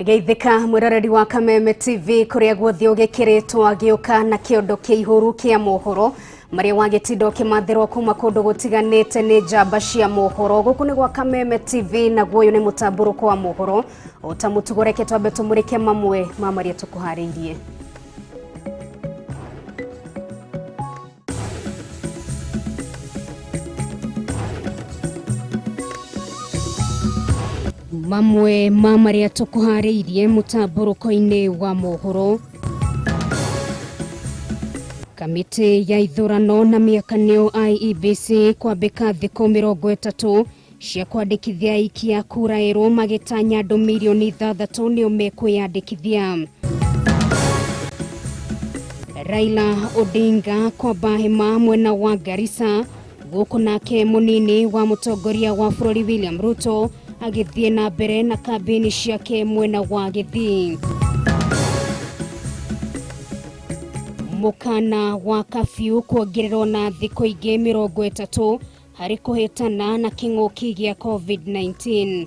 Geithĩka mwĩroreri wa Kameme TV kũrĩa guothe ũgĩkĩrĩtwo agĩũka na kĩondo kĩihũru kĩa mohoro marĩa wagĩtinda ũkĩmathĩrwo kuma kũndũ gũtiganĩte nĩ njamba cia mohoro. Gũkũ nĩ gwa Kameme TV naguo ũyũ nĩ mũtambũrũko wa mohoro. O ta mũtugo reke twambe tũmũrĩke mamwe ma marĩa tũkũharĩirie. Mamwe ma marĩa tũkũharĩirie mũtambũrũko-inĩ wa mohoro. Kamĩtĩ ya ithurano na mĩakanio IEBC kwambĩka thikũ 30 cia kwandĩkithia aikia kura erũ magĩtanya andũ mirioni 6 nĩo mekwĩyandĩkithia. Raila Odinga kwamba hema mwena wa Garissa gũkũ nake mũnini wa mũtongoria wa bũrũri William Ruto agĩthiĩ na mbere na kambĩini ciake mwena wa Gĩthii. Mũkana wa kabiũ kuongererwo na thikũ ingĩ 30 harĩ kũhĩtana na kĩng'ũki gĩa COVID-19.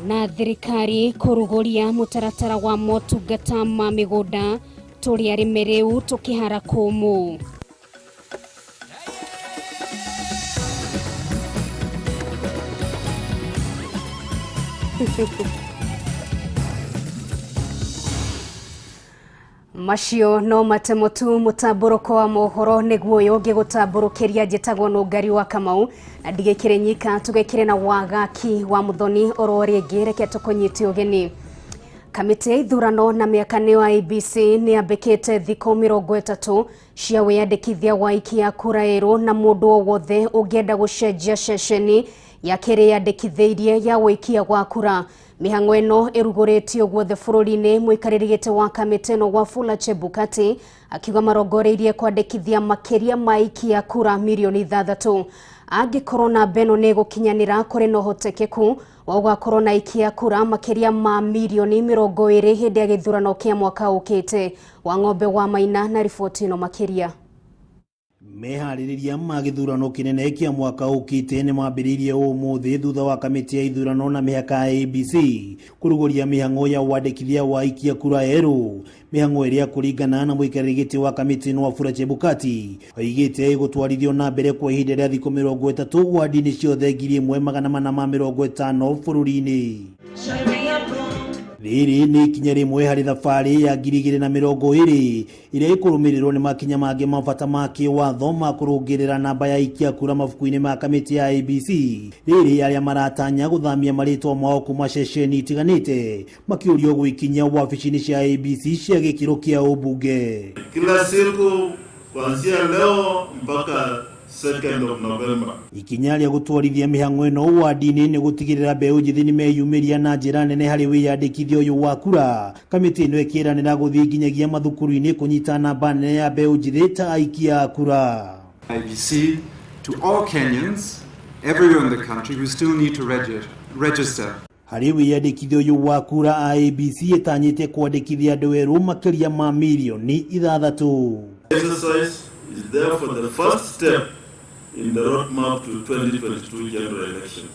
Na thirikari kũrugũria mũtaratara wa motungata ma mĩgũnda tũrĩ arĩme rĩu tũkĩhara kũmũ. Macio no matemo tu mũtambũrũko wa mohoro nĩguo ũyũ ngĩgũtambũrũkĩria njĩtagwo Nũngari wa Kamau na ndigĩkĩrĩ nyika tũgĩkĩrĩ na wagaki wa Mũthoni oro rĩngĩ reke tũkũnyite ũgeni. Kamĩtĩ ya ithurano na mĩakanio IEBC nĩ yambĩkĩte thikũ 30 cia wĩyandĩkithia wa aikia kura erũ na mũndũ o wothe ũngĩenda gũcenjia ceceni yake ĩrĩa yandĩkithĩirie ya ũikia wa kura. Mĩhang'o ĩno ĩrugũrĩtio guothe bũrũri-inĩ. Mũikarĩri gĩtĩ wa kamĩtĩ ĩno Wafula Chebukati akiuga marongoreirie kwandĩkithia makĩria ma aikia kura mirioni 6. Angĩkorwo namba ĩno nĩ ĩgũkinyanĩra kũrĩ na ũhotekeku wa gũgakorwo na aikia kura makĩria ma mirioni 20 hĩndĩ ya gĩthurano kĩa mwaka ũkĩte. Wa Ng'ombe wa Maina na riboti ĩno makĩria. Meharĩrĩria ma gĩthurano kĩnene kĩa mwaka ũkĩte nĩ mambĩrĩirie ũmũthĩ thutha wa kamĩtĩ ya ithurano na mĩhaka ya IEBC kũrugũria mĩhang'o ya wandĩkithia wa aikia kura erũ. Mĩhang'o ĩrĩa kũringana na mũikarĩri gĩtĩ wa kamĩtĩ ĩno Wafula Chebukati oigĩte ĩgũtwarithio na mbere kwa ihinda rĩa thikũ 30 wandi-inĩ ciothe 1450 bũrũri-inĩ. Rĩrĩ nĩ ikinya rĩmwe harĩ thabarĩ ya 2020 ĩrĩa ĩkũrũmĩrĩrwo nĩ makinya mangĩ ma bata ma kĩwatho ma kũrũngĩrĩra namba ya aikia kura mabuku-inĩ ma kamĩtĩ ya IEBC. Rĩrĩ arĩa maratanya gũthamia marĩtwa mao kuma ceceni itiganĩte makĩũrio gwĩkinyia wabici-inĩ cia IEBC cia gĩkĩro kĩa ũmbunge. Kila siku kuanzia leo mpaka 2nd of November. Ikinya rĩa gũtwarithia mĩhang'o ĩno wandi-inĩ nĩ gũtigĩrĩra mbeũ njĩthĩ nĩ meyumĩria na njĩra nene harĩ wĩyandĩkithia ũyũ wa kura. Kamĩtĩ ĩno ĩkĩranĩra gũthiĩ nginyagia mathukuru-inĩ kũnyita namba nene ya mbeũ njĩthĩ ta aikia a kura. IEBC to all Kenyans everywhere in the country who still need to register. Harĩ wĩyandĩkithia ũyũ wa kura IEBC ĩtanyĩte kwandĩkithia andũ erũ makĩria ma mirioni 6. Exercise is therefore the first step in the roadmap to 2022 general election.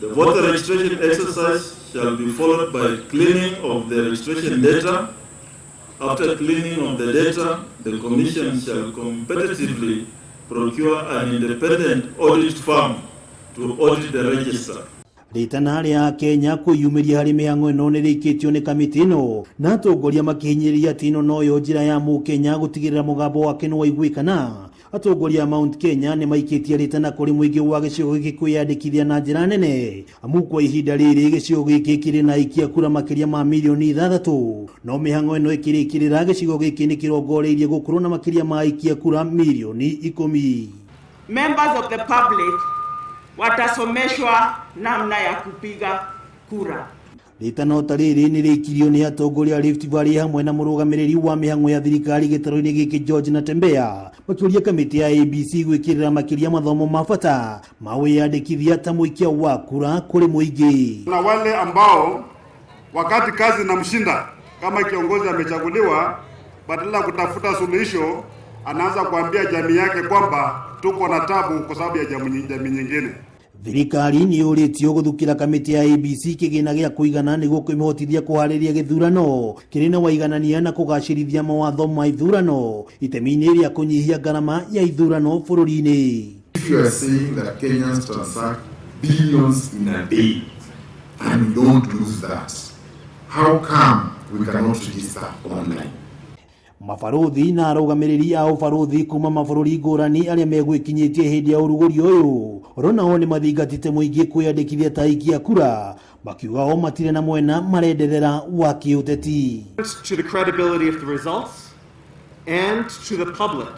The voter registration exercise shall be followed by cleaning of the registration data. After cleaning of the data, the Commission shall competitively procure an independent audit firm to audit the register. Rĩtana rĩa Kenya kwĩyumĩria harĩ mĩhang'o ĩno nĩ rĩikĩtio nĩ kamĩtĩ ĩno na atongoria makĩhinyĩrĩria atĩ ĩno noyo njĩra ya mũkenya gũtigĩrĩra mũgambo wake nĩ waiguĩkana. Atongoria a Mount Kenya nĩ maikĩtie rĩtana kũrĩ mũingĩ wa gĩcigo gĩkĩ kwĩyandĩkithia na njĩra nene amu kwa ihinda rĩrĩ gĩcigo gĩkĩ kĩrĩ na aikia kura makĩria ma mirioni 6 no mĩhang'o ĩno ĩkĩrĩkĩrĩra gĩcigo gĩkĩ nĩ kĩrongoreirie gũkorwo na makĩria ma aikia kura mirioni 10. Members of the public watasomeshwa namna ya kupiga kura. Rĩtana ta rĩrĩ nĩ rĩikirio nĩ atongoria a Rift Valley hamwe na mũrũgamĩrĩri wa mĩhang'o ya thirikari gĩtarũ-inĩ gĩkĩ George Natembeya makĩũria kamĩtĩ ya IEBC gwĩkĩrĩra makĩria mathomo ma bata ma wĩyandĩkithia ta mũikia wa kura kũrĩ mũingĩ. Na wale ambao wakati kazi inamshinda kama kiongozi amechaguliwa, badala ya kutafuta suluhisho anaanza kuambia jamii yake kwamba tuko na tabu kwa sababu ya jamii nyingine. Thirikari nĩ yũrĩtio gũthukĩra kamĩtĩ ya IEBC kĩgĩna gĩa kũigana nĩguo kũmĩhotithia kũharĩria gĩthurano kĩrĩ na waiganania na kũgacĩrithia mawatho ma ithurano itemi-inĩ rĩa kũnyihia ngarama ya ithurano bũrũri-inĩ. If you are saying that Kenyans transact billions in a day and we don't lose that, how come we cannot register online? Mabaruthi na arũgamĩrĩri a ũbaruthi kuma mabũrũri ngũrani arĩa megwĩkinyĩtie hĩndĩ ya ũrugũri ũyũ oronao nĩ mathingatĩte mũingĩ kwĩyandĩkithia ta aikia kura makiuga o matirĩ na mwena marenderera wa kĩũteti. To the credibility of the results and to the public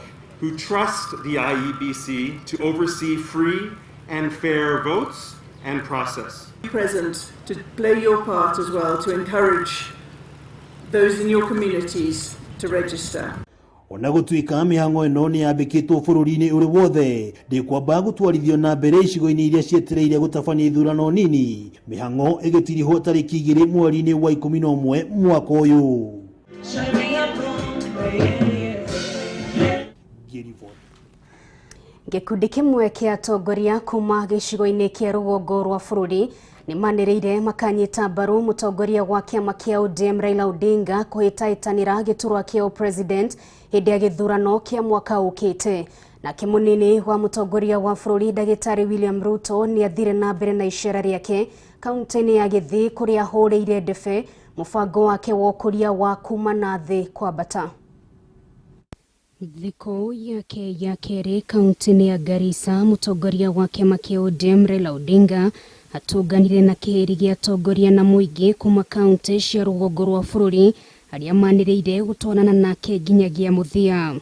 who trust the IEBC to oversee free and fair votes and process. Present to play your part as well to encourage those in your communities to register. Ona gũtuĩka mĩhang'o ĩno nĩ yambĩkĩtwo bũrũri-inĩ ũrĩ wothe ndĩkwamba gũtwarithio na mbere icigo-inĩ iria cietereire gũtabania ithurano nini, mĩhang'o ĩgĩtirihwo tarĩki 2 mweri-inĩ wa 11 mwaka ũyũ. Gĩkundi kĩmwe kĩa atongoria kuma gĩcigo-inĩ kĩa rũgongo rwa bũrũri nĩmanĩrĩire makanyita mbaru mũtongoria wa kĩama kĩa ODM Raila Odinga kũhĩtahĩtanĩra gĩturwa kĩa president hĩndĩ ya gĩthurano kĩa mwaka ũkĩte. Nake mũnini wa mũtongoria wa bũrũri ndagĩtarĩ William Ruto nĩathire na mbere na icera rĩake kaunti-inĩ ya Gĩthii kũrĩa ahũrĩire ndebe mũbango wake wa ũkũria wa kuma na thĩ kwambata. Thikũ yake ya kerĩ kaunti-inĩ ya Garissa, mũtongoria wa kĩama kĩa ODM Raila Odinga atũnganire na kĩhĩri gĩa atongoria na mũingĩ kuma kaunti cia rũgongo rwa bũrũri arĩa manĩrĩire gũtwarana nake nginyagia mũthia.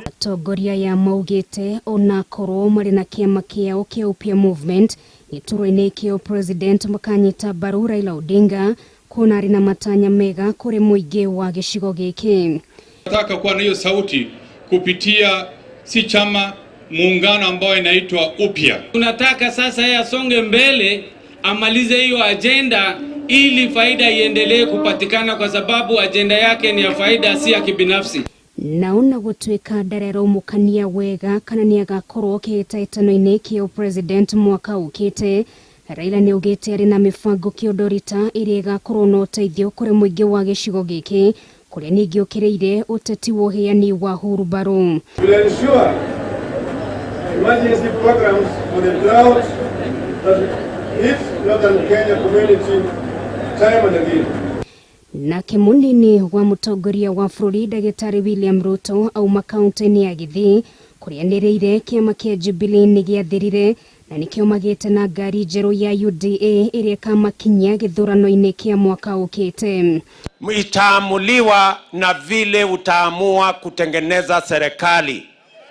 Atongoria aya maugĩte onakorwo marĩ na kĩama kĩao kĩa Upya Movement gĩturwa-inĩ kĩa president makanyita mbaru Raila Odinga kuona arĩ na matanya mega kũrĩ mũingĩ wa gĩcigo gĩkĩ. Nataka kuwa na hiyo sauti kupitia si chama, muungano ambao inaitwa Upya. Tunataka sasa yeye asonge mbele, amalize hiyo agenda ili faida iendelee kupatikana, kwa sababu agenda yake ni ya faida, si ya kibinafsi. Naona gũtuĩka ndarerũmũkania wega kana nĩagakorwo kĩhĩtahĩtano-inĩ kĩa president mwaka ũkĩte, Raila nĩaugĩte arĩ na mĩbango kĩondorita ĩrĩa ĩgakorwo na ũteithio kũrĩ mũingĩ wa gĩcigo gĩkĩ kũrĩa ningĩ ũkĩrĩire ũteti wa ũheani wa hurumbarũ. We'll ensure emergency programs for the drought that hit northern Kenya community time and again. Nake munini wa mũtongoria wa bũrũri ndagĩtarĩ William Ruto auma kaunti-inĩ ya Gĩthii kũrĩa anĩrĩire kĩama kĩa Jubilee nĩgĩathirire na nĩkĩo magĩte na ngari njerũ ya UDA ĩrĩa ĩkamakinyia gĩthurano-inĩ kĩa mwaka ũkĩte. Itaamuliwa na vile utaamua kutengeneza serikali.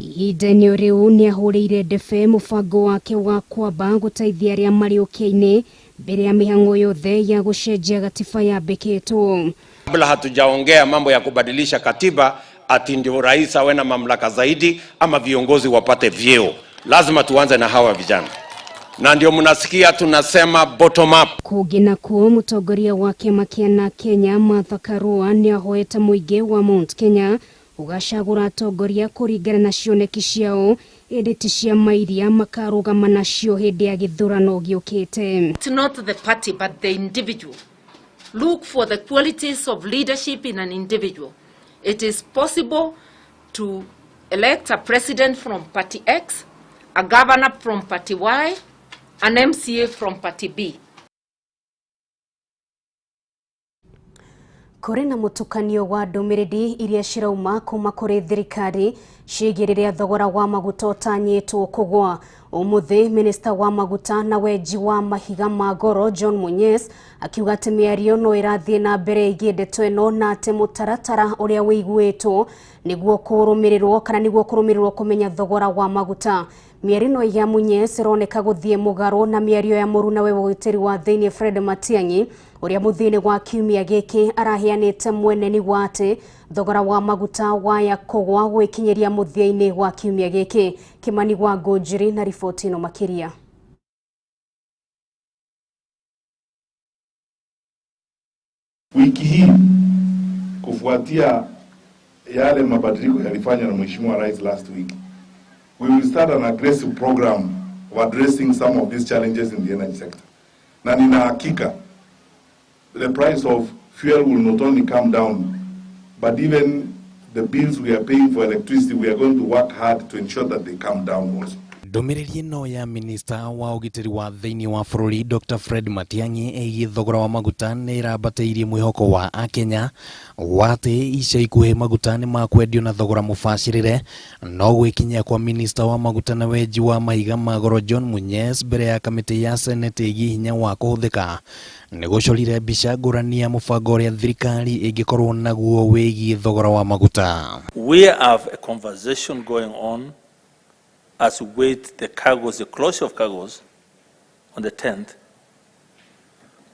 Ihinda-inĩ rĩu nĩahũrĩire ndebe mũbango wake wa kwamba gũteithia arĩa marĩ ũkĩa-inĩ mbere ya mĩhang'o yothe ya gũcenjia gatiba yambĩkĩtwo. Kabla hatujaongea mambo ya kubadilisha katiba ati ndio rais awe na mamlaka zaidi ama viongozi wapate vyeo, lazima tuanze na hawa vijana, na ndio mnasikia tunasema bottom up. Kũngĩ nakuo mũtongoria wa kĩama kĩa na Kenya Martha Karua nĩahoete mũingĩ wa Mount Kenya ũgacagũra atongoria kũringana na cioneki ciao ĩndĩ ti ciama iria makarũgama nacio hĩndĩ ya gĩthurano gĩũkĩte. It's not the party but the individual. Look for the qualities of leadership in an individual. It is possible to elect a president from party X, a governor from party Y, an MCA from party B. Kũrĩ na mũtukanio wa ndũmĩrĩri iria cirauma kuma kũrĩ thirikari ciĩgiĩ rĩrĩa thogora wa maguta ũtanyĩtwo kũgũa. Ũmũthĩ minista wa maguta na wenji wa mahiga ma goro John Munyes akiuga atĩ mĩario no ĩrathiĩ na mbere ĩgiĩ ndeto ĩno na atĩ mũtaratara ũrĩa wĩiguĩtwo nĩguo kũrũmĩrĩrwo kana nĩguo kũrũmĩrĩrwo kũmenya thogora wa maguta. Mĩario ĩno ya Munyes ĩroneka gũthiĩ mũgarũ na mĩario ya mũrunawe wa ũgitĩri wa thĩinĩ Fred Matiang'i ũrĩa mũthia-inĩ wa kiumia gĩkĩ araheanĩte mweneni wa atĩ thogora wa maguta waya kũgũa gwĩkinyĩria mũthia-inĩ wa kiumia gĩkĩ. Kimani wa Ngũnjiri na riboti ĩno makĩria. Wiki hii kufuatia yale mabadiliko yalifanywa na Mheshimiwa Rais last week, We will start an aggressive program of addressing some of these challenges in the energy sector. Na nina hakika the price of fuel will not only come down, but even the bills we are paying for electricity, we are going to work hard to ensure that they come down also. Ndũmĩrĩri ĩno ya minista wa ũgitĩri wa thĩinĩ wa bũrũri Dr. Fred Matiang'i ĩgiĩ thogora wa maguta nĩ ĩrambatĩirie mwĩhoko wa akenya wa atĩ ica ikuhĩ maguta nĩ makwendio na thogora mũbacĩrĩre. No gwĩkinyia kwa minista wa maguta na wenji wa mahiga ma goro John Munyes mbere ya kamĩtĩ ya seneti ĩgiĩ hinya wa kũhũthĩka nĩ gũcorire mbica ngũrani ya mũbango ũrĩa thirikari ĩngĩkorwo naguo wĩgiĩ thogora wa maguta. We have a conversation going on as we wait the cargoes, the closure of cargoes on the 10th,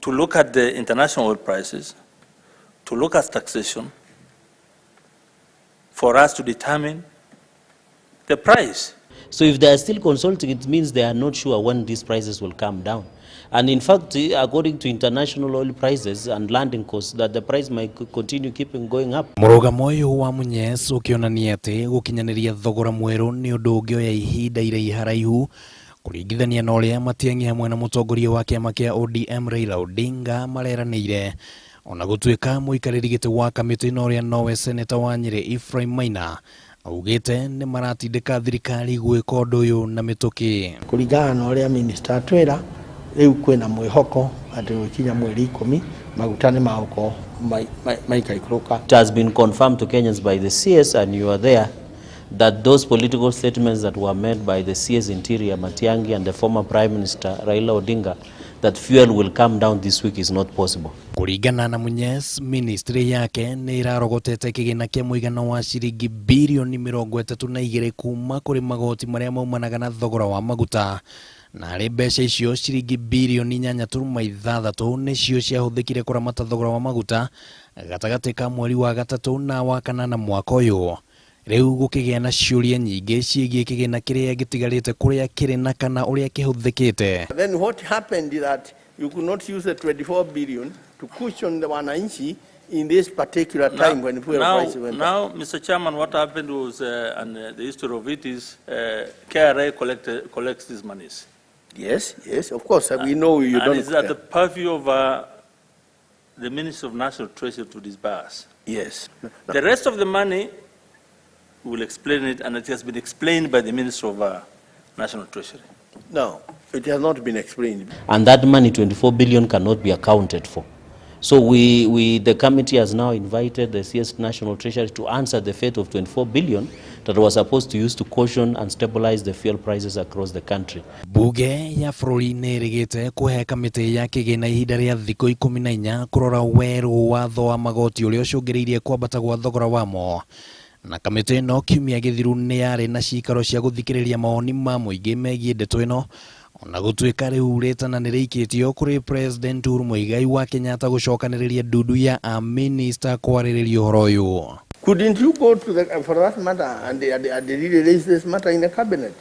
to look at the international oil prices, to look at taxation, for us to determine the price. So if they are still consulting, it means they are not sure when these prices will come down. And in fact, according to international oil prices and landing costs, that the price might continue keeping going up. Mũrũgamo ũyũ wa Munyes ũkĩonania atĩ gũkinyanĩria thogora mwerũ nĩ ũndũ ũngĩoya ihinda iraiharaihu kũringithania na ũrĩa Matiang'i hamwe na mũtongoria wa kĩama kĩa ODM Raila Odinga mareranĩire. Ona gũtuĩka mũikarĩri gĩtĩ wa kamĩtĩ ĩno ũrĩa nowe seneta wa Nyĩrĩ Ephraim Maina augĩte nĩ maratindĩka thirikari gwĩka ũndũ ũyũ na mĩtũkĩ. Kũringana na ũrĩa minista atwĩra, rĩu kwĩna mwĩhoko atĩ gũkinya mweri 10 maguta nĩ magũkorwo maikaikũrũka. It has been confirmed to Kenyans by the CS, and you are there, that those political statements that were made by the CS Interior Matiang'i and the former Prime Minister Raila Odinga that fuel will come down this week is not possible. Kũringana na Munyes, ministry yake nĩ ĩrarogotete kĩgĩna kĩa mũigana wa ciringi birioni 32 kuma kũrĩ magoti marĩa maumanaga na thogora wa maguta, na harĩ mbeca icio ciringi birioni 8.6 nĩcio ciahũthĩkire kũramata thogora wa maguta gatagatĩ ka mweri wa 3 na wa 8 mwaka ũyũ. Rĩu gũkĩgĩa na ciũria nyingĩ ciĩgiĩ kĩgĩna kĩrĩa gĩtigarĩte kũrĩa kĩrĩ na kana ũrĩa kĩhũthĩkĩte. Then what happened is that you could not use the 24 billion to cushion the wananchi in this particular time when fuel prices went up. Now, Mr. Chairman, what happened was, and the history of it is, KRA collects these monies. Yes, yes, of course. We know you don't. And it's at the purview of the Minister of National Treasury to disburse. Yes. The rest of the money, we will explain it, and it has been explained by the Minister of National Treasury. No, it has not been explained. And that money, 24 billion, cannot be accounted for. So the committee has now invited the CS National Treasury to answer the fate of 24 billion that was supposed to use to caution and stabilize the fuel prices across the country. Bunge ya bũrũri nĩ ĩrĩgĩte kũhe kamĩtĩ ya kĩgĩna ihinda rĩa thikũ 14 kũrora werũ watho wa magoti ũrĩa ũcũngĩrĩirie kwambata gwa thogora wamo. Na kamĩtĩ ĩno kiumia gĩthiru nĩ yarĩ na cikaro cia gũthikĩrĩria mawoni ma mũingĩ megiĩ ndeto ĩno, ona gũtuĩka rĩu rĩtana nĩ rĩikĩtio kũrĩ President Uhuru Muigai wa Kenyatta gũcokanĩrĩria ndundu ya amĩnĩsta kwarĩrĩria ũhoro ũyũ. Couldn't you go to the, for that matter, and really raise this matter in the cabinet?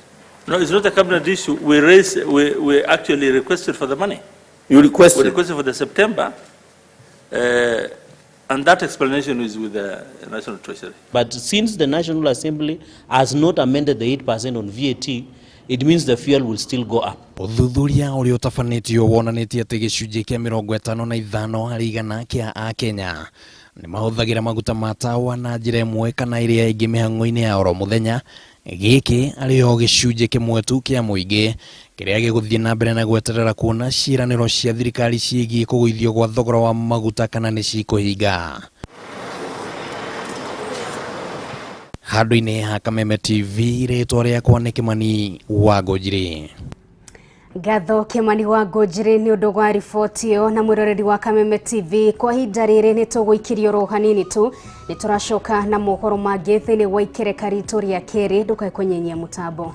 No, it's not a cabinet issue. We actually requested for the money. You requested? We requested for the September. And that explanation is with the National Treasury. But since the National Assembly has not amended the 8% on VAT, it means the fuel will still go up. Ũthuthuria ũrĩa ũtabanĩtio wonanĩtie atĩ gĩcunjĩ kĩa 55 harĩ igana kĩa akenya nĩ mahũthagĩra maguta ma tawa na njĩra ĩmwe kana ĩrĩa ĩngĩ mĩhang'o-inĩ ya oro mũthenya. Gĩkĩ arĩ o gĩcunjĩ kĩmwe tu kĩa mũingĩ kĩrĩa gĩgũthiĩ na mbere na gweterera kuona ciĩranĩro cia thirikari ciĩgiĩ kũgũithio gwa thogora wa maguta kana nĩ cikũhinga. Handũ-inĩ ha Kameme TV, rĩtwa rĩakwa nĩ Kĩmani wa Ngũnjiri. Ngatho Kĩmani wa Ngũnjiri nĩ ũndũ wa riboti ĩyo. Na mwĩroreri wa Kameme TV, kwa ihinda rĩrĩ nĩ tũgũikirio oro hanini tu, nĩ tũracoka na mohoro mangĩ thĩinĩ wa ikereka ritũ rĩa kerĩ. Ndũkae kũnyenyia mũtambo.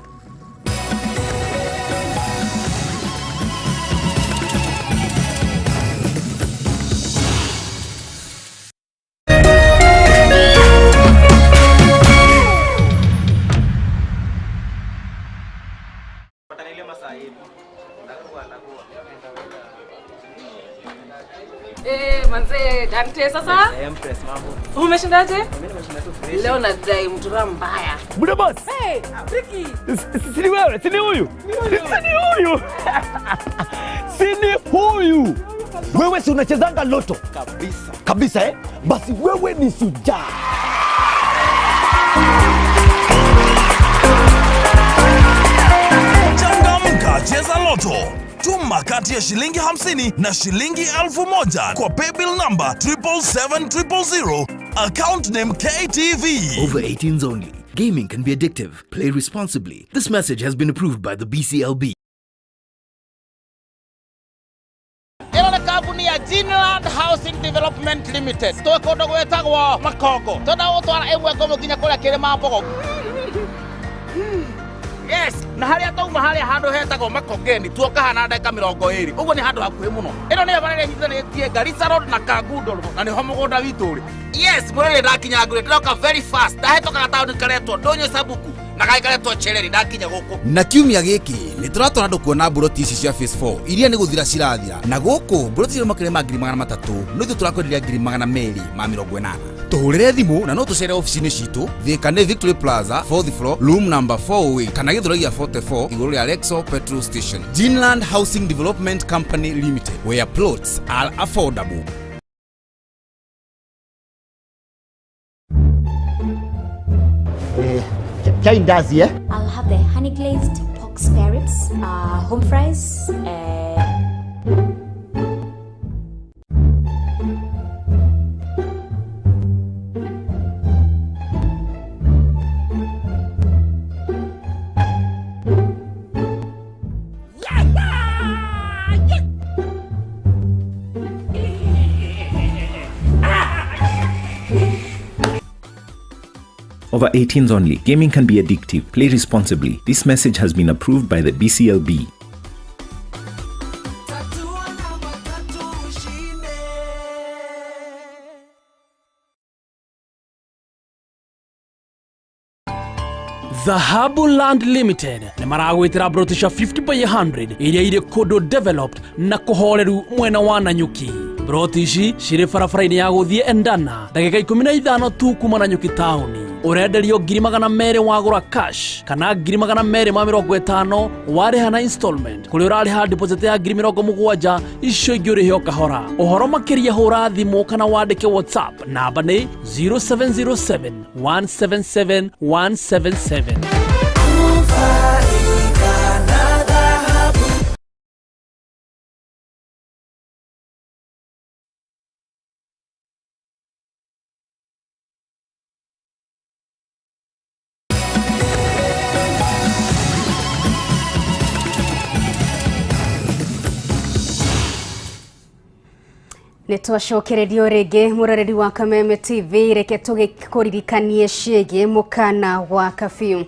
Manze Dante sasa? Empress mambo. Umeshindaje? Mimi nimeshinda tu fresh. Leo nadai mtura mbaya. Buda boss. Hey, Ricky. Si wewe, si ni huyu. Si ni huyu. Si ni huyu. Wewe si unachezanga loto? Kabisa. Kabisa eh? Basi wewe ni shujaa. Changamka, cheza loto. Tuma kati ya shilingi 50 na shilingi 1000 kwa paybill number 777 000, account name KTV. Over 18s only. Gaming can be addictive. Play responsibly. This message has been approved by the BCLB. Ĩno nĩ kambuni ya Greenland Housing Development Limited. Twĩ kũndũ gwĩtagwo Makongo. Twenda gũtwara ĩmwe kwa ĩmwe nginya kũrĩa kĩrĩma Mbogo. Yes, na harĩa tauma harĩa handũ hetagwo Makongeni tuoka hana ndagĩka 20. Ũguo nĩ handũ hakuhĩ mũno. Ĩno nĩyo bara ĩrĩa ĩnyitithanĩtie Garissa Road na Kangundo Road, na nĩho mũgũnda witũ ũrĩ. Yes, mũrĩrĩ ndakinya ngũrĩ, ndĩroka very fast. Ndahĩtũka gataũni karetwo Ndũnyũ Sabuku na gagĩ karetwo Chereri ndakinya gũkũ. Na kiumia gĩkĩ nĩ tũratwara andũ kuona mburoti ici cia phase 4 iria nĩ gũthira cirathira, na gũkũ mburoti cirĩ makĩria ma 300,000 no ithuĩ tũrakwenderia 280,000. Tũhũrĩre thimũ na no tũcere ofici-inĩ citũ Thika nĩ Victory Plaza 4th floor room number 408 kana Gĩthũrai ya 44 igũrũ rĩa Rexall petrol station. Greenland Housing Development Company Limited, where plots are affordable. Chai ndazi eh? I'll have the honey glazed pork spare ribs, home fries. Over 18s only. Gaming can be addictive. Play responsibly. This message has been approved by the BCLB. Dhahabu Land Limited nĩ maragwĩtĩra broti cia 50 by 100 iria irĩ kũndũ developed na kũhoreru mwena wa Nanyuki. Broti ici cirĩ barabara-inĩ ya gũthiĩ Endana ndagĩka 15 tu kuma Nanyuki taũni. Ũrenderio 200,000 wagũra cash kana 250,000 warĩha na installment kũrĩa ũrarĩha deposit ya 70,000 icio ingĩ ũrĩhe o kahora. Ũhoro makĩria hũra thimũ kana wandĩke WhatsApp namba nĩ 0707 177 177. Nĩ twacokererio rĩngĩ mũroreri wa Kameme TV, reke tũgĩkũririkanie ciĩgiĩ mũkana wa kabiũ.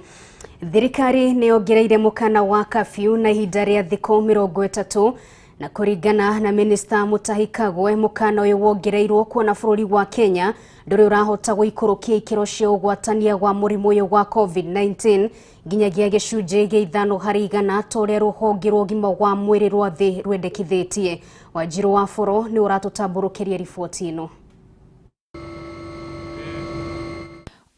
Thirikari nĩ yongereire mũkana wa kabiũ na ihinda rĩa thikũ 30, na kũringana na Minista Mutahi Kagwe, mũkana ũyũ wongereirwo kuona bũrũri wa Kenya ndũrĩ ũrahota gũikũrũkia ikĩro cia ũgwatania wa mũrimũ ũyũ wa COVID-19 nginyagia gĩcunjĩ gĩa 5 harĩ igana ta ũrĩa rũhonge rwa ũgima wa mwĩrĩ rwa thĩ rwendekithĩtie. Wanjirũ wa Boro nĩ ũratũtambũrũkĩria riboti ĩno.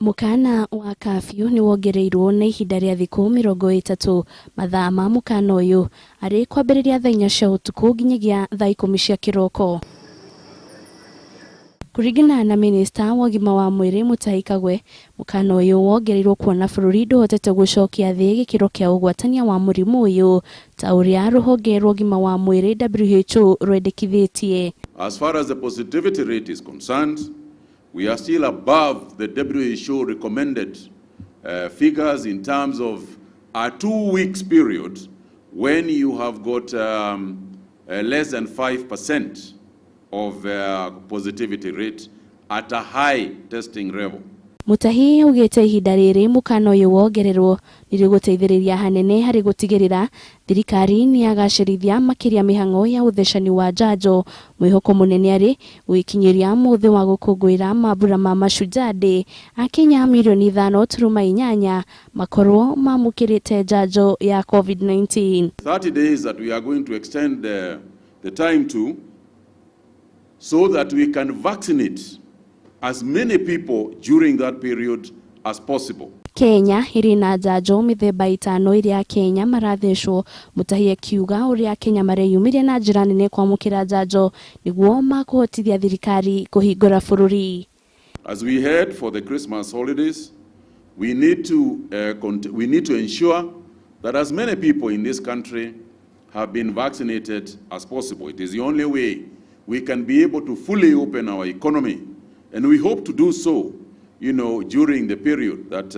Mũkana wa kabiũ nĩ wongereirwo na ihinda rĩa thikũ 30. Mathaa ma mũkana ũyũ arĩ kwambĩrĩria thaa 4 cia ũtukũ nginyagia thaa 10 cia kĩroko. Kũringana na Minista wa ũgima wa mwĩrĩ Mutahi Kagwe, mũkana ũyũ wongereirwo kuona bũrũri ndũhotete gũcokia thĩ gĩkĩro kĩa ũgwatania wa mũrimũ ũyũ ta ũrĩa rũhonge rwa ũgima wa mwĩrĩ WHO rwendekithĩtie. As far as the positivity rate is concerned, we are still above the WHO recommended figures in terms of a 2 weeks period when you have got less than 5% of positivity rate at a high testing level. Mutahi augĩte ihinda rĩrĩ mũkana ũyũ wongererwo nĩrĩgũteithĩrĩria hanene harĩ gũtigĩrĩra thirikari nĩyagacĩrithia makĩria mĩhang'o ya ũthecani wa njanjo. Mwĩhoko mũnene arĩ gũgĩkinyĩria mũthĩ wa gũkũngũĩra mambura ma Mashujaa Day, Akenya mirioni 5.8 makorwo mamũkĩrĩte njanjo ya COVID-19. 30 days that we are going to extend the time to so that we can vaccinate as many people during that period as possible. Kenya ĩrĩ na njanjo mĩthemba ĩtano ĩrĩa Akenya marathecwo. Mutahi akiuga ũrĩa Akenya mareyumĩria na njĩra nene kwamũkĩra njanjo nĩguo makũhotithia thirikari kũhingũra bũrũri. As we head for the Christmas holidays, we need to ensure that as many people in this country have been vaccinated as possible. It is the only way we can be able to fully open our economy, and we hope to do so, you know, during the period that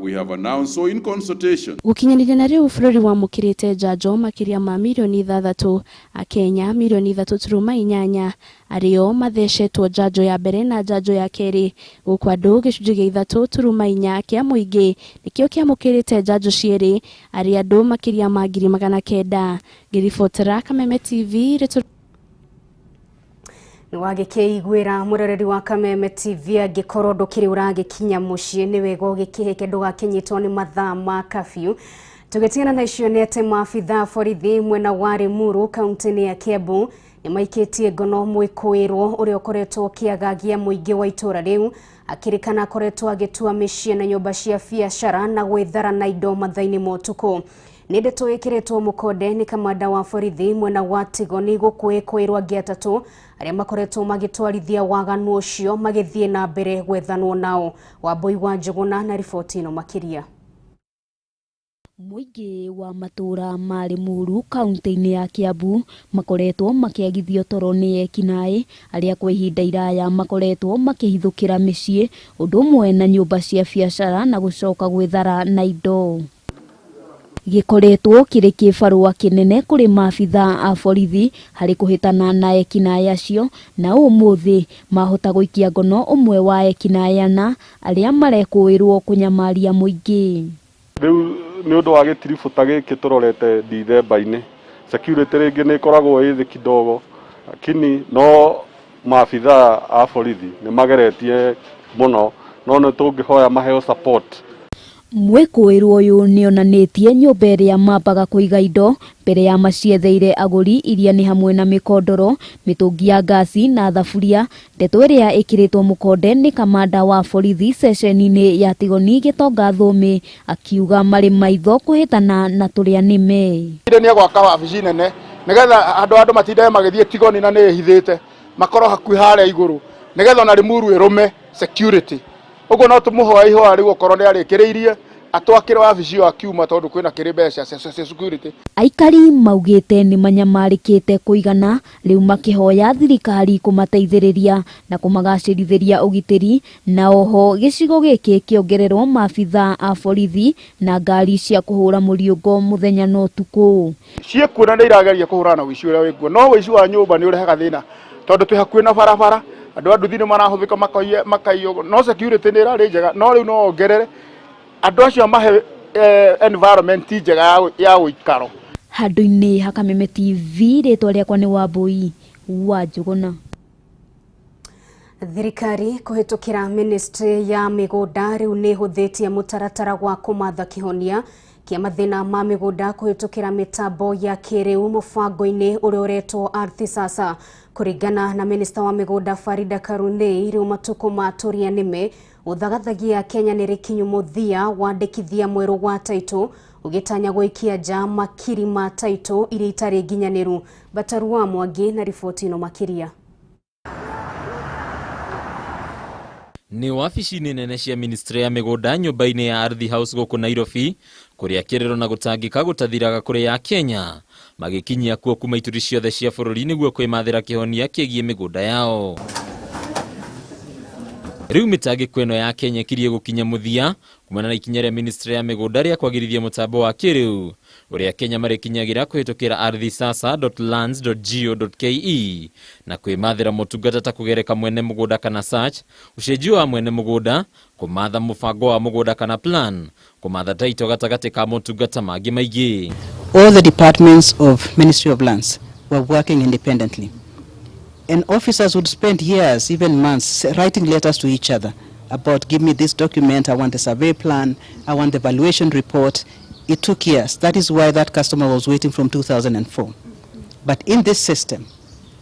we have announced. So in consultation. Gukinyanĩria na rĩu bũrũri wamũkĩrĩte njanjo makĩria ma mirioni 6, Akenya mirioni 3.8 arĩo mathecetwo njanjo ya mbere na njanjo ya kerĩ, gũkũ andũ gĩcunjĩ gĩa 3.4 kĩa mũingĩ nĩkĩo kĩamũkĩrĩte njanjo cierĩ, arĩ andũ makĩria ma 900,000. Ngĩribotera Kameme TV. Nĩwagĩkĩiguĩra mũroreri wa Kameme TV, angĩkorwo ndũkĩrĩ ũragĩkinya mũciĩ nĩ wega ũgĩkĩhĩke ndũgakĩnyitwo nĩ mathaa ma curfew. Tũgĩtigana na icio nĩ atĩ maabithaa borithi mwena wa Limuru kaunti-inĩ ya Kiambu nĩmaikĩtie ngono mwĩkũĩrwo ũrĩa ũkoretwo ũkĩagagia mũingĩ wa itũũra rĩu, akĩrĩkana akoretwo agĩtua mĩciĩ na nyũmba cia biacara na gwĩthara na indo mathaa-inĩ ma ũtukũ. Nĩ ndeto ĩkĩrĩtwo mũkonde nĩ kamanda wa borithi mwena wa Tigoni gũkũĩkũĩrwo angĩ atatũ arĩa makoretwo magĩtwarithia waganu ũcio magĩthiĩ na mbere gwethanwo nao. Wambui wa Njũgũna na riboti ĩno makĩria. Mũingĩ wa matũũra ma Limuru kaunti-inĩ ya Kiambu makoretwo makĩagithio toro nĩ ekinaĩ arĩa kwa ihinda iraya makoretwo makĩhithũkĩra mĩciĩ ũndũ ũmwe na nyũmba cia biacara na gũcoka gwĩthara na indo. Gĩkoretwo kĩrĩ kĩbarũa kĩnene kũrĩ maabithaa a borithi harĩ kũhĩtana na ekinaĩ acio, na ũmũthĩ mahota gũikia ngono ũmwe wa ekinaĩ ana arĩa marekũĩrwo kũnyamaria mũingĩ. Rĩu nĩ ũndũ wa gĩtiribũ ta gĩkĩ tũrorete Dithemba-inĩ, security rĩngĩ nĩ ĩkoragwo ĩ thĩ kidogo, lakini no maabithaa a borithi nĩ mageretie mũno, no nĩ tũngĩhoya maheo support. Mwĩkũĩrwo ũyũ nĩonanĩtie nyũmba ĩrĩa mambaga kũiga indo mbere ya macietheire agũri iria nĩ hamwe na mĩkondoro, mĩtũngi ya ngasi na thaburia. Ndeto ĩrĩa ĩkĩrĩtwo mũkonde nĩ kamanda wa borithi ceceni-inĩ ya Tigoni Gĩtonga Thũmĩ, akiuga marĩ maitho kũhĩtana na tũrĩa nĩme. Nĩ gwaka wabici nene nĩgetha andũ matinde magĩthiĩ Tigoni na nĩ ĩhithĩte, makorwo hakuhĩ harĩa igũrũ nĩgetha ona Limuru ĩrũme security. Ũguo no tũmũhoe ihoya rĩu okorwo nĩ arĩkĩrĩirie atwakĩre wabici ĩyo akiuma, tondũ kwĩna kĩrĩ mbeca cia security. Aikari maugĩte nĩ manyamarĩkĩte kũigana rĩu makĩhoya thirikari kũmateithĩrĩria na kũmagacĩrithĩria ũgitĩri, na oho gĩcigo gĩkĩ kĩongererwo maabithaa a borithi na ngari cia kũhũra mũriũngo mũthenya na ũtukũ. Ciĩkuo na nĩ irageria kũhũrana na ũici ũrĩa wĩkuo, no ũici wa nyũmba nĩ ũrehaga thĩna tondũ twĩ hakuhĩ na barabara, andũ a nduthi nĩ marahũthĩka makaiywo, no security nĩ ĩrarĩ njega, no rĩu no ongerere andũ acio mahe environment njega ya ũikaro. Handũ-inĩ ha Kameme TV, rĩtwa rĩakwa nĩ Wambui wa Njũgũna. Thirikari kũhĩtũkĩra ministry ya mĩgũnda rĩu nĩ ĩhũthĩtie mũtaratara wa kũmatha kĩhonia kĩa mathĩna ma mĩgũnda kũhĩtũkĩra mĩtambo ya kĩrĩu mũbango-inĩ ũrĩa ũretwo Ardhi Sasa. Kũringana na minista wa mĩgũnda Farida Karunei, rĩu matukũ ma tũrĩa nĩme gũthagathagia Kenya nĩ rĩkinyu mũthia wandĩkithia mwerũ wa taitũ ũgĩtanya gũikia nja makiri ma taitũ iria itarĩ nginyanĩru. Bataru wa Mwangi na riboti ĩno makĩria. Nĩ wabici-inĩ nene cia ministry ya mĩgũnda nyũmba-inĩ ya Ardhi House gũkũ Nairobi, kũrĩa kĩrĩro na gũtangĩka gũtathiraga kũrĩ ya Kenya magĩkinyia kuo kuma ituri ciothe cia bũrũri nĩguo kwĩmathĩra kĩhonia kĩgiĩ mĩgũnda yao. Rĩu mĩtangĩko ĩno ya Kenya ĩkirie gũkinya mũthia kumana na ikinya rĩa ministry ya mĩgũnda rĩa kwagĩrithia mũtambo wa kĩrĩu ũrĩa Kenya marĩkinyagĩra kũhĩtũkĩra ardhisasa.lands.go.ke na kwĩmathĩra motungata ta kũgereka mwene mũgũnda kana search, ũcenjio wa mwene mũgũnda, kũmatha mũbango wa mũgũnda kana plan, kũmatha taito gatagatĩ ka motungata mangĩ maingĩ. All the departments of Ministry of Lands were working independently. And officers would spend years, even months, writing letters to each other about, give me this document, I want the survey plan, I want the valuation report. It took years. That is why that customer was waiting from 2004. But in this system,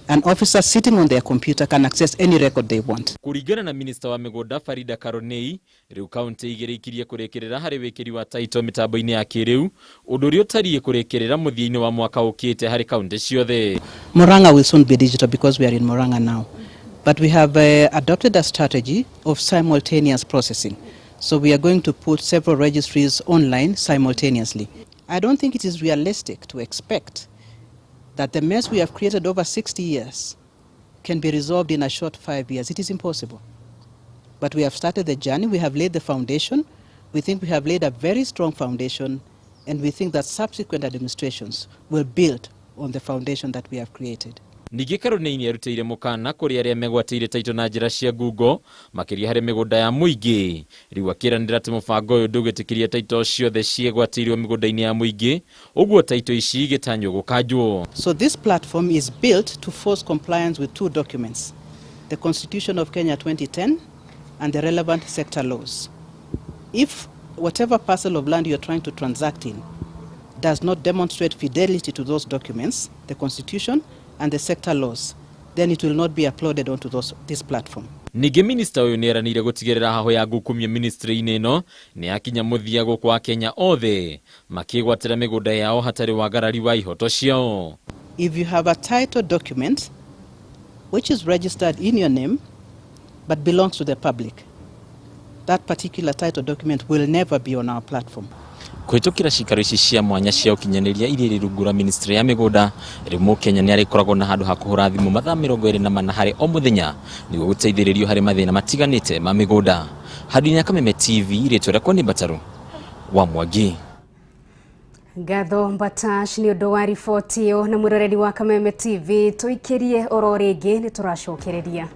An officer sitting on their computer can access any record they want. Kũringana na minista wa mĩgũnda Farida Karonei, rĩu kaunti igĩrĩ ikirie kũrĩkĩrĩra harĩ wĩkĩri wa taito mĩtambo-inĩ ya kĩrĩu, ũndũ ũrĩa ũtariĩ kũrĩkĩrĩra mũthia-inĩ wa mwaka ũkĩte harĩ kaunti ciothe. Murang'a will soon be digital because we are in Murang'a now. But we have adopted a strategy of simultaneous processing. So we are going to put several registries online simultaneously. I don't think it is realistic to expect that the mess we have created over 60 years can be resolved in a short 5 years. It is impossible. But we have started the journey, we have laid the foundation. We think we have laid a very strong foundation, and we think that subsequent administrations will build on the foundation that we have created. Ningĩ Karonei nĩ arutĩire mũkana kũrĩ arĩa megwatĩire taito na njĩra cia ngungo makĩria harĩ mĩgũnda ya mũingĩ. Rĩu akĩranĩra atĩ mũbango ũyũ ndũgwĩtĩkĩria taito ciothe ciĩgwatĩirwo mĩgũnda-inĩ ya mũingĩ, ũguo taito ici igĩtanywo gũkanjwo. So this platform is built to force compliance with two documents, the Constitution of Kenya 2010 and the relevant sector laws. If whatever parcel of land you are trying to transact in does not demonstrate fidelity to those documents, the Constitution and the sector laws, then it will not be uploaded onto this platform. Ningĩ minista ũyũ nĩ eranĩire gũtigĩrĩra hahũ ya ngukumio ministry-inĩ ĩno nĩ yakinya mũthia gũkũ Akenya othe makĩgwatĩra mĩgũnda yao hatarĩ wagarari wa ihoto ciao. If you have a title document which is registered in your name but belongs to the public, that particular title document will never be on our platform. Kũhĩtũkĩra cikaro ici cia mwanya cia ũkinyanĩria iria irĩ rungu rwa ministry ya mĩgũnda, rĩu mũkenya nĩ arĩkoragwo na handũ ha kũhũra thimũ mathaa 24 harĩ o mũthenya nĩguo gũteithĩrĩrio harĩ mathĩna matiganĩte ma mĩgũnda. Handũ-inĩ ya Kameme TV, rĩtwa rĩakwa nĩ Mbataru wa Mwangi. Ngatho Mbatash nĩ ũndũ wa riboti ĩyo, na mwĩroreri wa Kameme TV tũikĩrie oro rĩngĩ nĩ tũracokereria.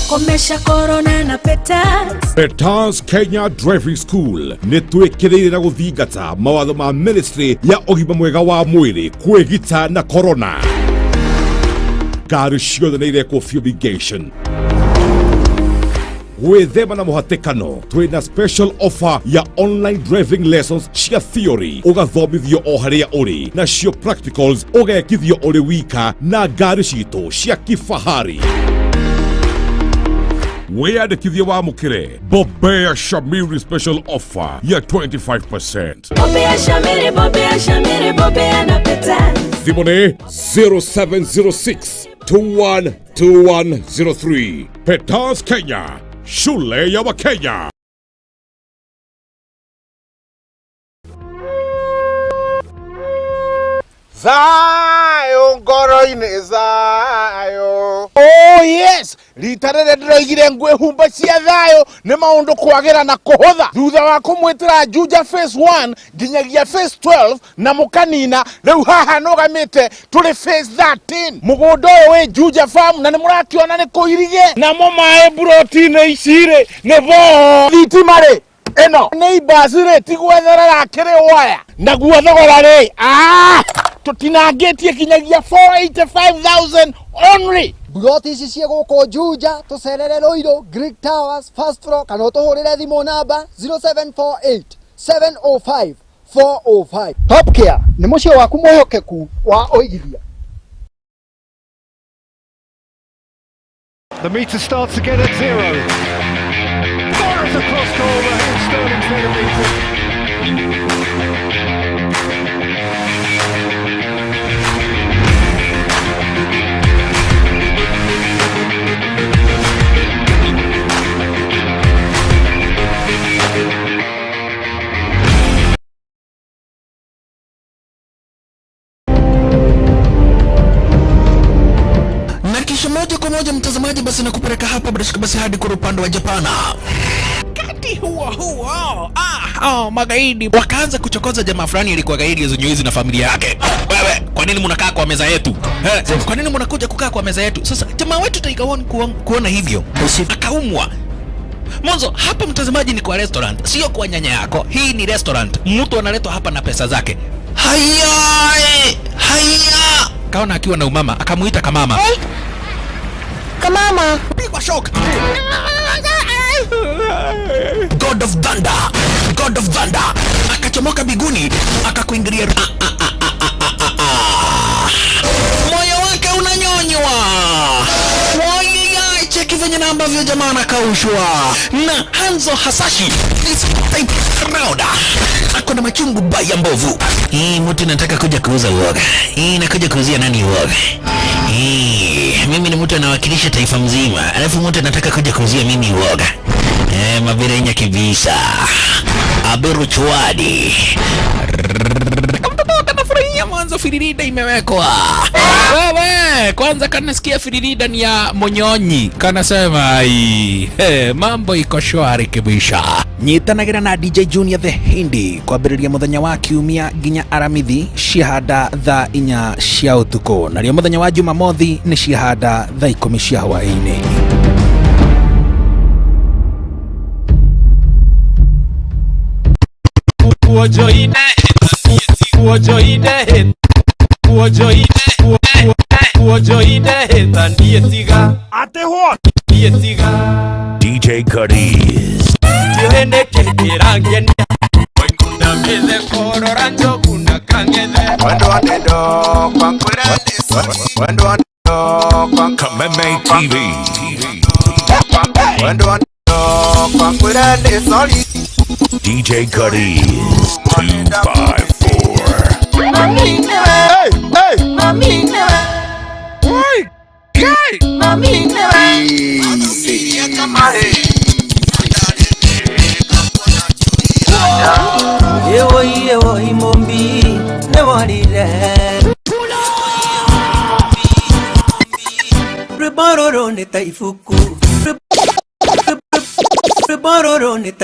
Komesha corona na Petals. Petals Kenya Driving School nĩ twĩkĩrĩire na gũthingata mawatho ma ministry ya ũgima mwega wa mwĩrĩ kwĩgita na corona. Ngari ciothe nĩ irekwo fumigation. Gwĩthema na mũhatĩkano, twĩna special offer ya online driving lessons cia theory ũgathomithio o harĩa ũrĩ, nacio practicals ũgekithio ũrĩ wika na ngari citũ cia kifahari. Wĩyandĩkithie wamũkĩre Bobea Shamiri special offer ya 25%. Bobea Shamiri, Bobea Shamiri, Bobea na Petals. Thimũ nĩ 0706 212103. Petals Kenya, shule ya Wakenya. Thayo ngoro-inĩ thayo. Oh yes, rita rĩrĩa ndĩroigire ngwĩhumba cia thayo nĩ maũndũ kwagĩra na kũhũtha. Thutha wa kũmwĩtĩra Juja phase 1 nginyagia phase 12 na mũkanina, rĩu haha nũgamĩte tũrĩ phase 13. Mũgũnda ũyũ wĩ Juja farm na nĩ mũrakĩona nĩ kũirige. Namo maĩ mburoti-inĩ ici rĩ nĩ boo. Thitima rĩ ĩno neighbors rĩ ti gwetherera kĩrĩ waya. Naguo thogora rĩ tũtinangĩtie kinyagia 485,000 only. Buroti ici ciĩ gũkũ Juja, tũcerere Ruiru, Greek Towers, first floor, kana ũtũhũrĩre thimũ namba 0748 705 405. Top Care nĩ mũciĩ waku mwĩhokeku wa ũigithia. The meter starts again at zero. Fires across goal, Raheem Sterling's header beaten. Moja kwa moja mtazamaji, basi nakupeleka hapa bila shaka basi hadi kwa upande wa Japana. Kati huo huo magaidi wakaanza kuchokoza jamaa fulani alikuwa gaidi hizo na familia yake. Wewe, kwa nini mnakaa kwa meza yetu? Kwa nini mnakuja kukaa kwa meza yetu? Sasa jamaa wetu Tiger One kuona hivyo akaumwa. Mwanzo hapa mtazamaji ni kwa restaurant, sio kwa nyanya yako. Hii ni restaurant. Mtu analetwa hapa na pesa zake. Haya! Haya! Kaona akiwa na umama, akamuita kamama. Hey. Kamama. Pigwa shock. God of Thunder. God of Thunder. Akachomoka biguni, akakuingilia. Moyo wake unanyonywa. Wai, cheki venye na ambavyo jamaa anakaushwa. Na Hanzo Hasashi this type round. Ako na machungu baya mbovu. Hii mtu nataka kuja kuuza uoga. Hii nakuja kuuzia nani uoga? Hii mimi ni mtu anawakilisha taifa mzima. Alafu mtu anataka kuja kuuzia mimi uoga. Mabirenya kibisa. Aberu chwadi. Kamtoto kanafurahia mwanzo firirida imewekwa. Wewe kwanza kanasikia firirida ni ya monyonyi. Kanasema ai, mambo iko shwari kibisha. Nyitanagira na DJ Junior the Hindi kwambĩrĩria mũthenya wa kiumia nginya Aramithi ciahanda thaa 4 cia ũtukũ, narĩo mũthenya wa Jumamothi nĩ ciahanda thaa 10 cia hwaĩ-inĩ. DJ Cuddies. Kameme TV. DJ Cuddies 254. Hey, hey.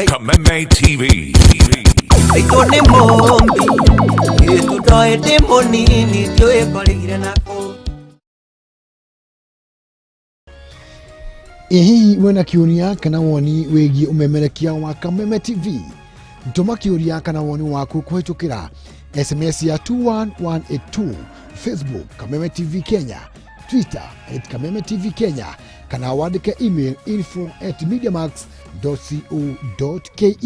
Kameme TV. Hihi wena kiuria kana woni wigie umemerekia wa Kameme TV? Tuma kiuria kana woni waku kuhitukira SMS ya 21182, Facebook Kameme TV Kenya, Twitter @Kameme TV Kenya, kana wandike email info@mediamax.co.ke.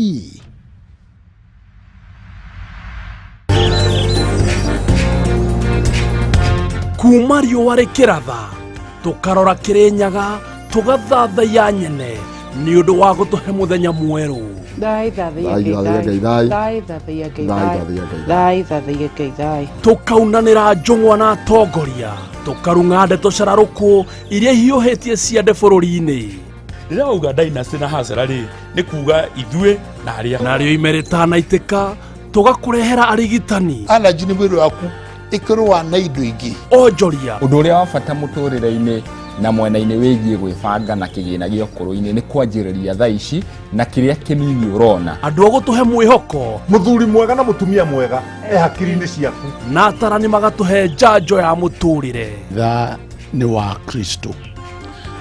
Kuma riũa rĩkĩratha tũkarora Kĩrĩnyaga tũgathathaiya nyene nĩ ũndũ wa gũtũhe mũthenya mwerũ. Tũkaunanĩra njũng'wa na atongoria, tũkarung'a ndeto cararũkũ iria hiũhĩtie ciande bũrũri-inĩ. Rĩrĩa wauga dynasty na hasara rĩ, nĩ kuga ithuĩ na arĩa. Narĩo ime rĩtanaitĩka tũgakũrehera arigitani. Allergy nĩ mwĩrĩ waku ĩkĩrũa na indo ingĩ. Onjoria. Ũndũ ũrĩa wa bata mũtũrĩre-inĩ na mwena-inĩ wĩgiĩ gwĩbanga na kĩgĩna gĩa ũkũrũ-inĩ nĩ kwanjĩrĩria thaa ici na kĩrĩa kĩnini ũrona. Andũ a gũtũhe mwĩhoko. Mũthuri mwega na mũtumia mwega e hakiri-inĩ ciaku. Na atarani magatũhe njanjo ya mũtũrĩre. Tha nĩ wa Kristo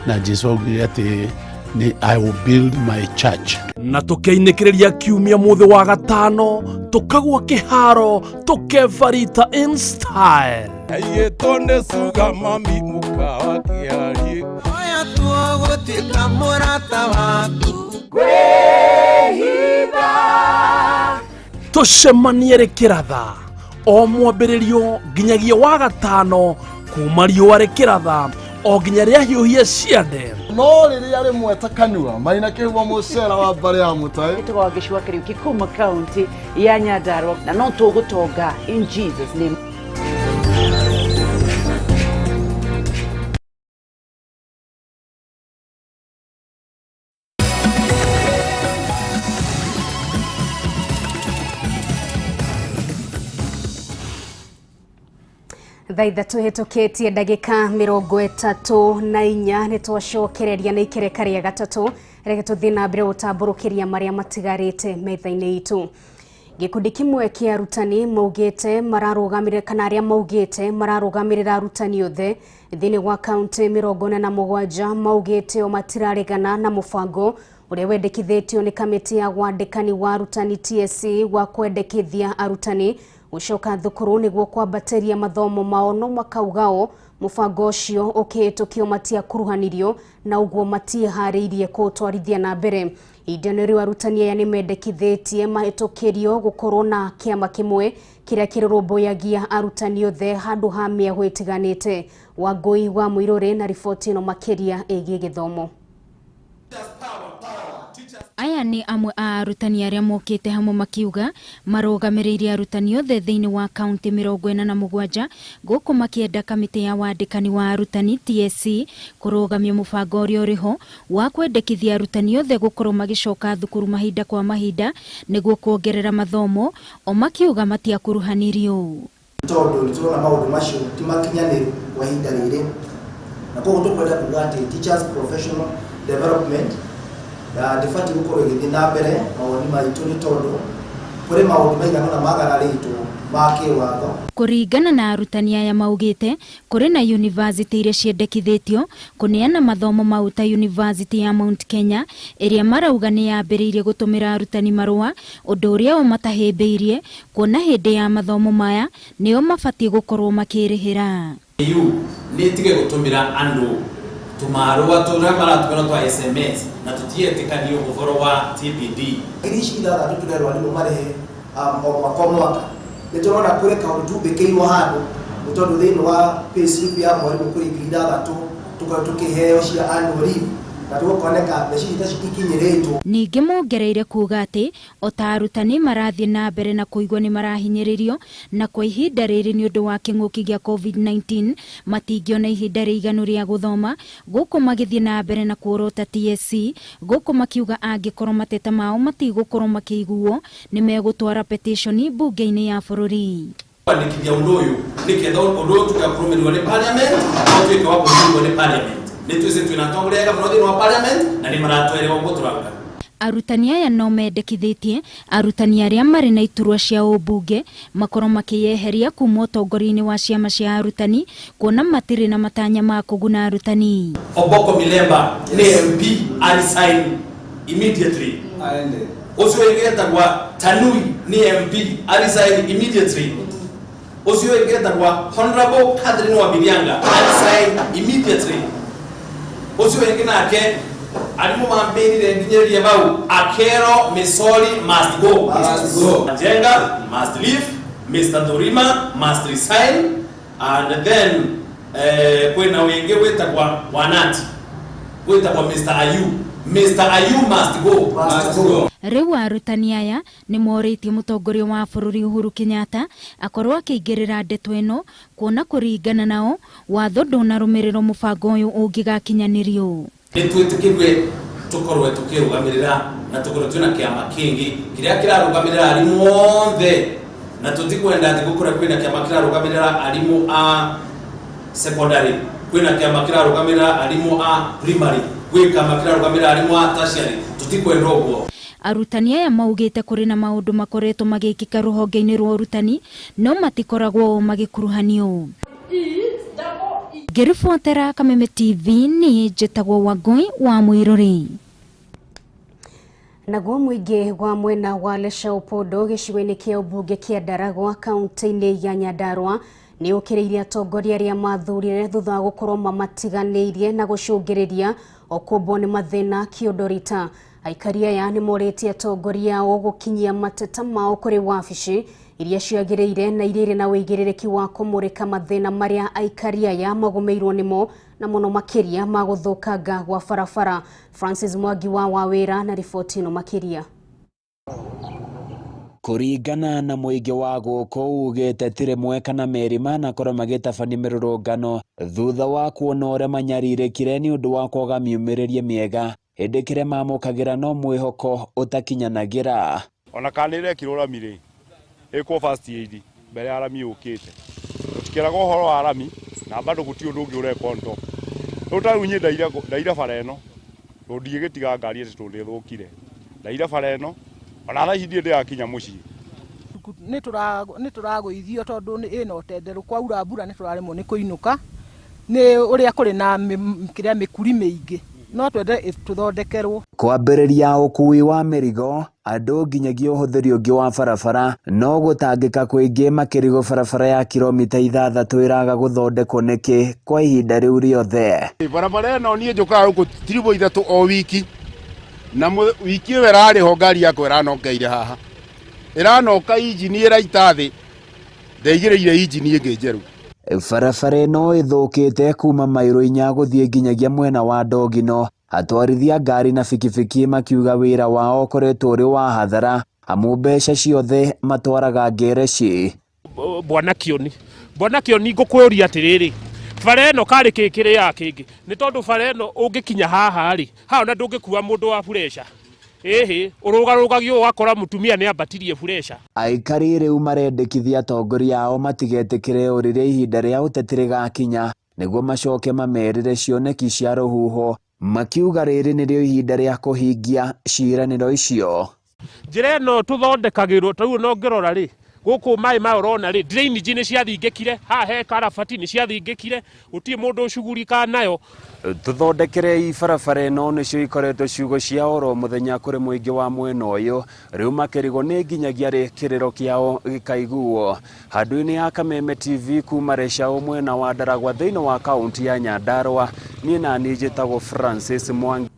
na Jesu augire atĩ ni I will build my church. Na tukeinĩkĩrĩria kiumia mũthĩ wa gatano tukagwa kĩharo tukebarita in style. Aiyĩtwo nĩ suga mami mũkawa kĩarie. Oya tuo gũtuĩka mũrata waku. Kwĩhitha. Tũcemanie rĩkĩratha o mwambĩrĩrio nginyagia wa gatano kuma riũa rĩkĩratha o nginya rĩahiũhie ciande. No rĩrĩa rĩmwe ta kanua maina kĩhumo mũcera wa mbarĩ ya mũtaĩ. Ĩtagwo Wangeci wa Kariuki kuma kaunti ya Nyandarua na no tũgũtonga in Jesus name. Thaa ithatũ hĩtũkĩtie ndagĩka 34 nĩ twacokereria na ikereka rĩa gatatũ. Reke tũthiĩ na mbere gũtambũrũkĩria marĩa matigarĩte metha-inĩ itũ. Gĩkundi kĩmwe kĩa arutani maugĩte mararũgamĩrĩra kana arĩa maugĩte mararũgamĩrĩra arutani othe thĩinĩ wa kaunti 47 maugĩte o matiraregana na mũbango Ũrĩa wendekithĩtio nĩ kamĩtĩ ya wandĩkani wa arutani TSC wa kwendekithia arutani gũcoka thukuru nĩguo kwambatĩria mathomo mao, no makaugao mũbango ũcio ũkĩhĩtũkio matiakuruhanirio na ũguo matiĩharĩirie kũũtwarithia na mbere. Ihinda-inĩ rĩu arutani aya nĩmendekithĩtie mahĩtũkĩrio gũkorwo na kĩama kĩmwe kĩrĩa kĩrũrũmbũyagia arutani othe handũ ha mĩahũ ĩtiganĩte. Wangũi wa Mũirũrĩ na riboti ĩno makĩria ĩgiĩ gĩthomo. Aya nĩ amwe a arutani arĩa mokĩte hamwe makiuga marũgamĩrĩire arutani othe thĩinĩ wa kaunti 47 gũkũ makĩenda kamĩtĩ ya wandĩkani wa arutani TSC kũrũgamia mũbango ũrĩa ũrĩho wa kwendekithia arutani othe gũkorwo magĩcoka thukuru mahinda kwa mahinda nĩguo kuongerera mathomo, o makiuga matiakuruhanirio. Tondũ nĩ tũrona maũndũ macio ti makinyanĩru kwa ihinda rĩrĩ, na koguo tũkwenda kuga atĩ teachers professional development ndĩbatiĩ gũkorwo ĩgĩthiĩ na mbere. Mawoni maitũ nĩ tondũ kũrĩ maũndũ maigana ũna magararĩtwo ma kĩwatho. Kũringana na arutani aya maugĩte kũrĩ na yunivasĩtĩ iria ciendekithĩtio kũneana mathomo mau ta yunivasĩtĩ ya Mount Kenya ĩrĩa marauga nĩ yambĩrĩirie gũtũmĩra arutani marũa, ũndũ ũrĩa o matahĩmbĩirie kuona hĩndĩ ya mathomo maya nĩo mabatiĩ gũkorwo makĩrĩhĩra. EU nĩ ĩtige gũtũmĩra andũ tumarũa tũrĩa maratũmĩra twa SMS na tũtietĩkanio ũhoro wa TPD. Ngiri ici ithathatũ tũrerwo arimũ marĩhe o mwaka o mwaka, nĩ tũrona kũrĩ kaũndũ tumbĩkĩirwo handũ, nĩ tondũ thĩinĩ wa payslip ya mwarimũ kũrĩ ngiri ithathatũ tũkorwo tũkĩheo cia annual leave na tũgũkoneka mbeca ici tacio ikinyĩrĩtwo. Ningĩ mongereire kuga atĩ o ta arutani marathiĩ na mbere na kũigua nĩ marahinyĩrĩrio na kwa ihinda rĩrĩ nĩ ũndũ wa kĩng'ũki gĩa COVID-19 matingĩona ihinda rĩiganu rĩa gũthoma, gũkũ magĩthiĩ na mbere na kuorota TSC gũkũ makiuga angĩkorwo mateta mao matigũkorwo makĩiguo nĩ megũtwara petition mbunge-inĩ ya bũrũri. Kwandĩkithia ũndũ ũyũ nĩketha ũndũ ũyũ ũtuĩke wa kũrũmĩrĩrwo nĩ parliament na ũtuĩke wa kũrũmĩrĩrwo nĩ parliament. Nĩ twĩci twĩna atongoria ega mũno thĩinĩ wa parliament na nĩ maratwerewa ũguo tũrauga. Arutani aya no mendekithĩtie arutani arĩa marĩ na iturwa cia ũmbunge makorwo makĩyeheria kuma ũtongoria-inĩ wa ciama cia arutani kuona matirĩ na matanya ma kũguna arutani. Oboko Milemba nĩ MP a resign immediately. Ũcio ũngĩ etagwa Tanui nĩ MP a resign immediately. Ũcio ũngĩ etagwa Honorable Catherine Wambilianga a resign immediately. Ũcio ũngĩ nake arimũ mambĩrire nginyĩrĩrie bau Akero Misori must go. Must go. Jenga must leave, Mr. Dorima must resign, and then kwĩna wĩngĩ wĩtagwa Wanati wĩtagwa Mr. Ayu. Mr. Ayu must go. Must go. Rĩu arutani aya nĩ morĩtie mũtongoria wa bũrũri Uhuru Kenyatta akorwo akĩingĩrĩra ndeto ĩno kuona kũringana nao watho ndũnarũmĩrĩrwo mũbango ũyũ ũngĩgakinyanĩrio. Nĩ twĩtĩkĩrwe tũkorwe tũkĩrũgamĩrĩra na tũkorwe twĩna kĩama kĩngĩ kĩrĩa kĩrarũgamĩrĩra arimũ othe, na tũtikwenda atĩ gũkorwo kwĩna kĩama kĩrarũgamĩrĩra arimũ a secondary, kwĩna kĩama kĩrarũgamĩrĩra arimũ a primary, gwĩ kĩama kĩrarũgamĩrĩra arimũ a tertiary, tũtikwenda ũguo. Arutani aya maugĩte kũrĩ na maũndũ makoretwo magĩkĩka rũhonge-inĩ rwa ũrutani no matikoragwo magĩkuruhanio. Ngĩribotera Kameme TV nĩ njĩtagwo Wangũi wa Mũirũrĩ. Naguo mũingĩ wa mwena wa Leshaupoddo gĩcigo-inĩ kĩa ũmbunge kĩa Ndaragwa kaunti-inĩ ya Nyandarua nĩ ũkĩrĩirie atongoria arĩa mathurire thutha wa gũkorwo mamatiganĩirie na gũcũngĩrĩria okũmbwo nĩ mathĩna kĩũndorita. Aikari aya nĩ morĩtie atongoria ao gũkinyia mateta mao kũrĩ wabici iria ciagĩrĩire na iria irĩ na ũigĩrĩrĩki wa kũmũrĩka mathĩna marĩa aikari aya magũmĩirwo nĩmo na mũno makĩria ma gũthũkanga gwa barabara. Francis Mwangi wa Wawĩra na riboti ĩno makĩria. Kũringana na mũingĩ wa gũkũ ugĩte ti rĩmwe kana merĩ manakorwo magĩtabania mĩrũrũngano thutha wa kuona ũrĩa manyarirĩkire nĩ ũndũ wa kwaga miumĩrĩrie mĩega hĩndĩ kĩrĩa mamũkagĩra no mwĩhoko ũtakinyanagĩra. Ona kana nĩ ĩrekirwo rami rĩ, ĩkwo first aid mbere ya rami yũkĩte, tũtikĩraga ũhoro wa rami na bado gũtirĩ ũndũ ũngĩ ũrekwo on top. Rĩu ta rĩu niĩ ndaire bara ĩno tondũ ndigĩtiga ngari ĩtĩ tondũ nĩ ĩthũkire, ndaire bara ĩno ona thaa ici ndirĩ ndĩrakinya mũciĩ. Nĩ tũragũithio tondũ ĩna ũtenderũ, kwaura mbura nĩ tũraremwo nĩ kũinũka nĩ ũrĩa kũrĩ na kĩrĩa mĩkuri mĩingĩ. No twende tũthondekerwo. Kwambĩrĩria ũkuui wa mĩrigo andũ nginyagia ũhũthĩri ũngĩ wa barabara no gũtangĩka kũingĩ makĩrigwo barabara ya kilomita 6 ĩraga gũthondekwo nĩkĩ kwa ihinda rĩu rĩothe. Barabara ĩno niĩ njũkaga gũkũ tiribũ 3 o wiki, na wiki ĩyo ĩrarĩ ho ngari yakwa ĩranokeire haha, ĩranoka injini ĩraita thĩ, ndeigĩrĩire injini ĩngĩ njerũ. Barabara ĩno ĩthũkĩte kuma mairo 4 gũthiĩ nginyagia mwena wa Ndogino. Atwarithia ngari na bikibiki makiuga wĩra wao ũkoretwo ũrĩ wa hathara amu mbeca ciothe matwaraga ngereci. Bwana Kioni, Bwana Kioni, ngũkwĩũria atĩrĩrĩ, bara ĩno karĩ kĩ kĩrĩaga kĩngĩ? Nĩ tondũ bara ĩno ũngĩkinya haha rĩ, haha ona ndũngĩkua mũndũ wa bureca. Ĩhĩ, ũrũgarũgagio ũgakora mũtumia nĩ ambatirie bureca. Aikari rĩu marendekithia atongoria ao matigetĩkĩre o rĩrĩa ihinda rĩa ũteti rĩgakinya nĩguo macoke mamerĩre cioneki cia rũhuho, makiuga rĩrĩ nĩrĩo ihinda rĩa kũhingia ciĩranĩro icio. Njĩra ĩno tũthondekagĩrwo ta rĩu no ngĩrora rĩ, gũkũ maĩ maya ũrona rĩ, drainage nĩ ciathingĩkire, haha he karabati nĩ ciathingĩkire, gũtirĩ mũndũ ũcugurikaga nayo. Tũthondekerei barabara ĩno nĩcio ikoretwo ciugo cia oro mũthenya kũrĩ mũingĩ wa mwena ũyũ, rĩu makĩrigwo nĩ nginyagia rĩ kĩrĩro kĩao gĩkaiguo. Handũ-inĩ ya Kameme TV kuma Rĩcaũ mwena wa Ndaragwa thĩinĩ wa kaunti ya Nyandarua, niĩ naniĩ njĩtagwo Francis Mwangi.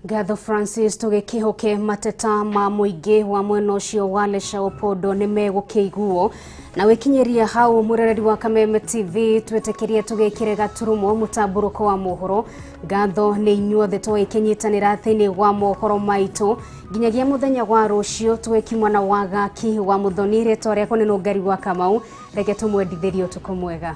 Ngatho Francis, tũgĩkĩhoke mateta ma mũingĩ wa mwena ũcio wa Leshau Pondo nĩ megũkĩiguo. Na wĩkinyĩria hau mũrereri wa Kameme TV twĩtĩkĩrie tũgĩkĩre gaturumo mũtambũrũko wa mohoro. Ngatho nĩ inyuothe tũgĩkĩnyitanĩra thĩinĩ wa mohoro maitũ nginyagia mũthenya wa rũciũ twĩkimwa na wagaki wa Mũthoni. Rĩtwa rĩakwa nĩ Nũngari wa Kamau, reke tũmwendithĩrie ũtukũ mwega.